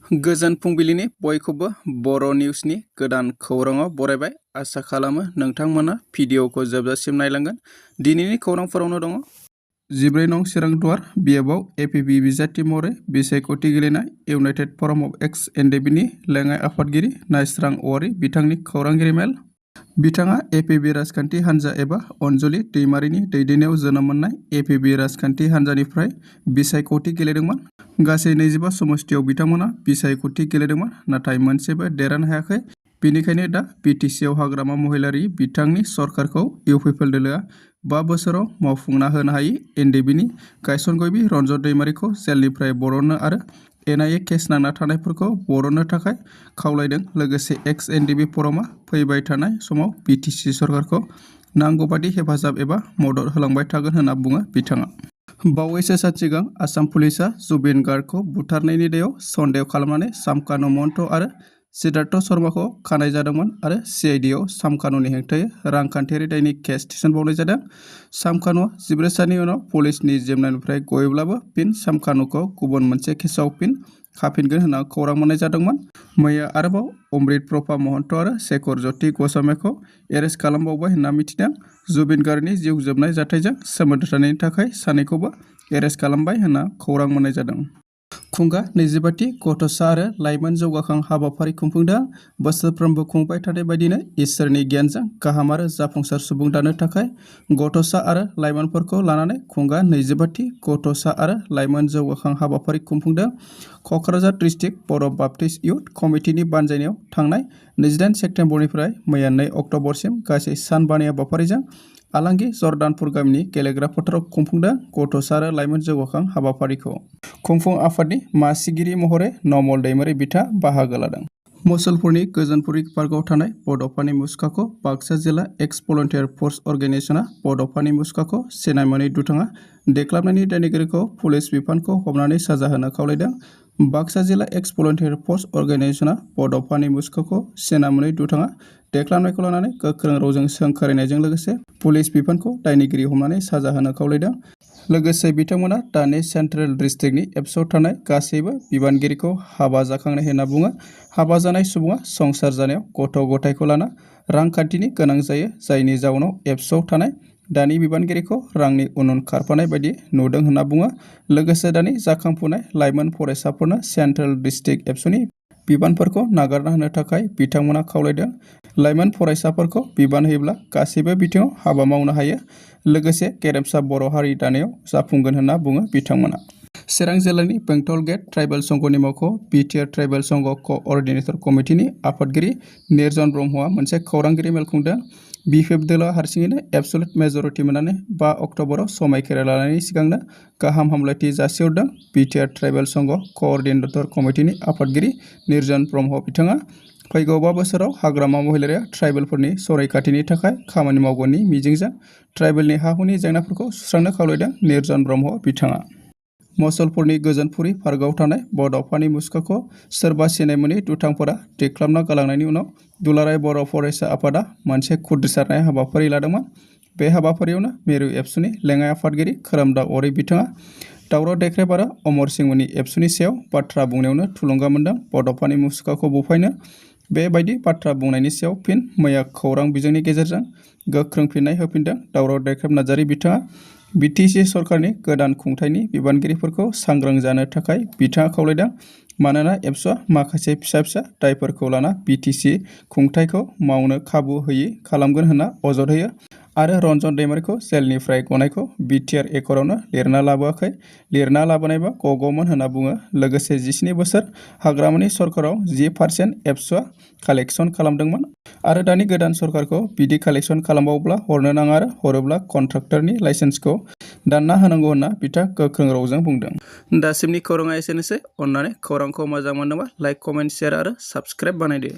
गोजोन फुंबिलिनि बयखौबो बर' निउसनि गोदान खौराङाव बरायबाय। आसा खालामो नोंथांमोना भिडिअखौ जोबजासिम नायलांगोन। दिनैनि खौरांफोरावनो दङ। 14 नं चिरां दुवार बिएफआव एपिबि बिजाथि महरै बिसायख'थि गेलेनाय इउनाइटेड फराम अफ एक्स एनडिबिनि लेङाइ आफादगिरि नायस्रां औवारी बिथांनि खौरांगिरि मेल। बिथाङा एपिबि राजखान्थि हान्जा एबा अनजलि दैमारिनि दैदेननायाव जोनोम मोननाय एपिबि राजखान्थि हान्जानिफ्राय बिसायख'थि गेलेदोंमोन। गासै 25 समस्तियाव बिथांमोना बिसायख'थि गेलेदोंमोन, नाथाय मोनसेबो देरहानो हायाखै। बेनिखायनो दा बिटिसिआव हाग्रामा महिलारि बिथांनि सरकारखौ इउ पिपल दोलोआ 5 बोसोराव मावफुंना होनो हायै एनडिबिनि गायसनगिरि रन्जन दैमारिखौ जेलनिफ्राय बरननो आरो एनआइए केस नांना थानायफोरखौ बरननो थाखाय खावलायदों। लोगोसे एक्स एनडिबि फरमआ फैबाय थानाय समाव बिटिसि सरकारखौ नांगौबादि हेफाजाब एबा मदद होलांबाय थागोन होनना बुङो बिथाङा। बावैसो सान सिगां आसाम पुलिसआ जुबिन गार्गखौ बुथारनायनि दायाव सन्देह खालामनानै सामकानु महन्त आरो सिद्धार्थ शर्माखौ खानाय जादोंमोन आरो सिआइडिआव सामकानुनि हेंथायै रांखान्थियारि दायनि केस थिसनबावनाय जादों। सामकानुआ 14 साननि उनाव पुलिसनि जिम्मानिफ्राय गयोब्लाबो फिन सामकानुखौ गुबुन मोनसे केसआव फिन खाफिनगोन होनना खौरां मोननाय जादोंमोन। मैया आरोबाव अमृत प्रभा महन्त आरो शेखर ज्योति ग'स्वामीखौ एरेस्ट खालामबावबाय होनना मिथिदों। जुबिन गार्गनि जिउ जोबनाय जाथायजों सोमोन्दो थानायनि थाखाय सानैखौबो एरेस्ट खालामबाय होनना खौरां मोननाय जादों। खुंगा 25थि गथ'सा आरो लाइमोन जौगाखां हाबाफारि खुंफुंदों। बोसोरफ्रोमबो खुंबाय थानाय बायदिनो इसोरनि गियानजों गाहाम आरो जाफुंसार सुबुं दानो थाखाय गथ'सा आरो लाइमोनफोरखौ लानानै खुंगा 25थि गथ'सा आरो लाइमोन जौगाखां हाबाफारि खुंफुंदों। क'क्राझार डिस्ट्रिक्ट बर' बाप्टिस्ट इयुथ कमिटिनि बानजायनायाव थांनाय 28 सेप्तेम्बरनिफ्राय मैया 2 अक्ट'बरसिम गासै सानबानि हाबाफारिजों आलांगि जर्दानपुर गामिनि गेलेग्रा फोथाराव खुंफुंदों। गथ'सा आरो लाइमोन जौगाखां हाबाफारिखौ खुंफुं आफादनि मासिगिरि महरै नमल दैमारि बिथाङा बाहागो लादों। मुसलपुरनि गोजोनपुरि पार्कआव थानाय बड'फानि मुसुखाखौ बाक्सा जिल्ला एक्स भलन्टियार फर्स अर्गेनाइजेसना बड'फानि मुसुखाखौ सिनाय मोनै दुथाङा देख्लाबनायनि दायनिगिरिखौ पुलिस बिफानखौ हमनानै साजा होनो खावलायदों। बाक्सा जिल्ला एक्स भलन्टियार फर्स अर्गेनाइजेसना बड'फानि मुसुखाखौ सिनाय मोनै दुथाङा देख्लाबनायखौ लानानै गोख्रों रावजों सोंखारिनायजों लोगोसे पुलिस बिफानखौ दायनिगिरि हमनानै साजा होनो खावलायदों। लोगोसे बिथांमोना दानि सेन्ट्रेल डिस्ट्रिक्टनि एबसुआव थानाय गासैबो बिबानगिरिखौ हाबा जाखांनाय होनना बुङो। हाबा जानाय सुबुङा संसार जानायाव गथ' गथायखौ लाना रांखान्थिनि गोनां जायो, जायनि जाउनाव एबसुआव थानाय दानि बिबानगिरिखौ रांनि उन खारफानाय बायदि नुदों होनना बुङो। लोगोसे दानि जाखांफुनाय लाइमोन फरायसाफोरनो सेन्ट्रेल डिस्ट्रिक्ट एबसुनि बिबानफोरखौ नागारना होनो थाखाय बिथांमोना खावलायदों। लाइमोन फरायसाफोरखौ बिबान होयोब्ला गासैबो बिथिङाव हाबा मावनो हायो, लोगोसे गेरेमसा बर' हारि दानायाव जाफुंगोन होनना बुङो बिथांमोना। चिरां जिल्लानि बेंटल गेट ट्राइबेल संघनि मावख' बिटिआर ट्राइबेल संघ क'अर्डिनेटर कमिटिनि आफादगिरि निरजन ब्रह्मआ मोनसे खौरांगिरि मेल खुंदों। बिपिएफ दोलोआ हारसिङैनो एबसुलुट मेजरिटि मोननानै 5 अक्ट'बराव समायखेरा लानायनि सिगांनो गाहाम हामलायथि जासिहरदों। बिटिआर ट्राइबेल संघ क'अर्डिनेटर कमिटिनि आफादगिरि निरजन ब्रह्म बिथाङा फैगौ 5 बोसोराव हाग्रामा महिलारिया ट्राइबेलफोरनि संरैखाथिनि थाखाय खामानि मावगोननि मिजिंजों ट्राइबेलनि हा-हुनि जेंनाफोरखौ सुस्रांनो खावलायदों। निरजन ब्रह्म बिथाङा मुसलपुरनि गोजोनपुरि पार्कआव थानाय बड'फानि मुसुखाखौ सोरबा सिनाय मोनै दुथांफोरा देख्लाबना गालांनायनि उनाव दुलाराय बर' फरायसा आफादा मोनसे खुद्रिसारनाय हाबाफारि लादोंमोन। बे हाबाफारियावनो मिरु एबसुनि लेङाइ आफादगिरि खोरोमदाव औवारी बिथाङा दावराव देख्रेब आरो अमर सिंहनि एबसुनि सायाव बाथ्रा बुंनायावनो थुलुंगा मोन्दों। बड'फानि मुसुखाखौ बुफायनो बेबायदि बाथ्रा बुंनायनि सायाव फिन मैया खौरां बिजोंनि गेजेरजों गोख्रों फिननाय होफिनदों। दावराव देख्रेब नार्जारी बिथाङा बिटिसि सरकारनि गोदान खुंथायनि बिबानगिरिफोरखौ सांग्रां जानो थाखाय बिथाङा खावलायदों। मानोना एबसुआ माखासे फिसा फिसा दायफोरखौ लाना बिटिसि खुंथायखौ मावनो खाबु होयि खालामगोन होनना अजद होयो आरो रन्जन दैमारिखौ जेलनिफ्राय गनायखौ बिटिआर एकर्डआवनो लिरना लाबोआखै, लिरना लाबोनायबा गगौमोन होनना बुङो। लोगोसे 17 बोसोर हाग्रामानि सरकाराव 10% एबसुआ कालेक्सन खालामदोंमोन आरो दानि गोदान सरकारखौ बिदि कालेक्सन खालामबावब्ला हरनो नाङा आरो हरोब्ला कन्ट्राक्टरनि लाइसेन्सखौ दानना होनांगौ होनना बिथाङा गोख्रों रावजों बुंदों। दासिमनि खौराङा एसेनोसै। अन्नानै खौरांखौ मोजां मोनदोंबा लाइक, कमेन्ट, शेयार आरो साबस्क्राइब बानायदो।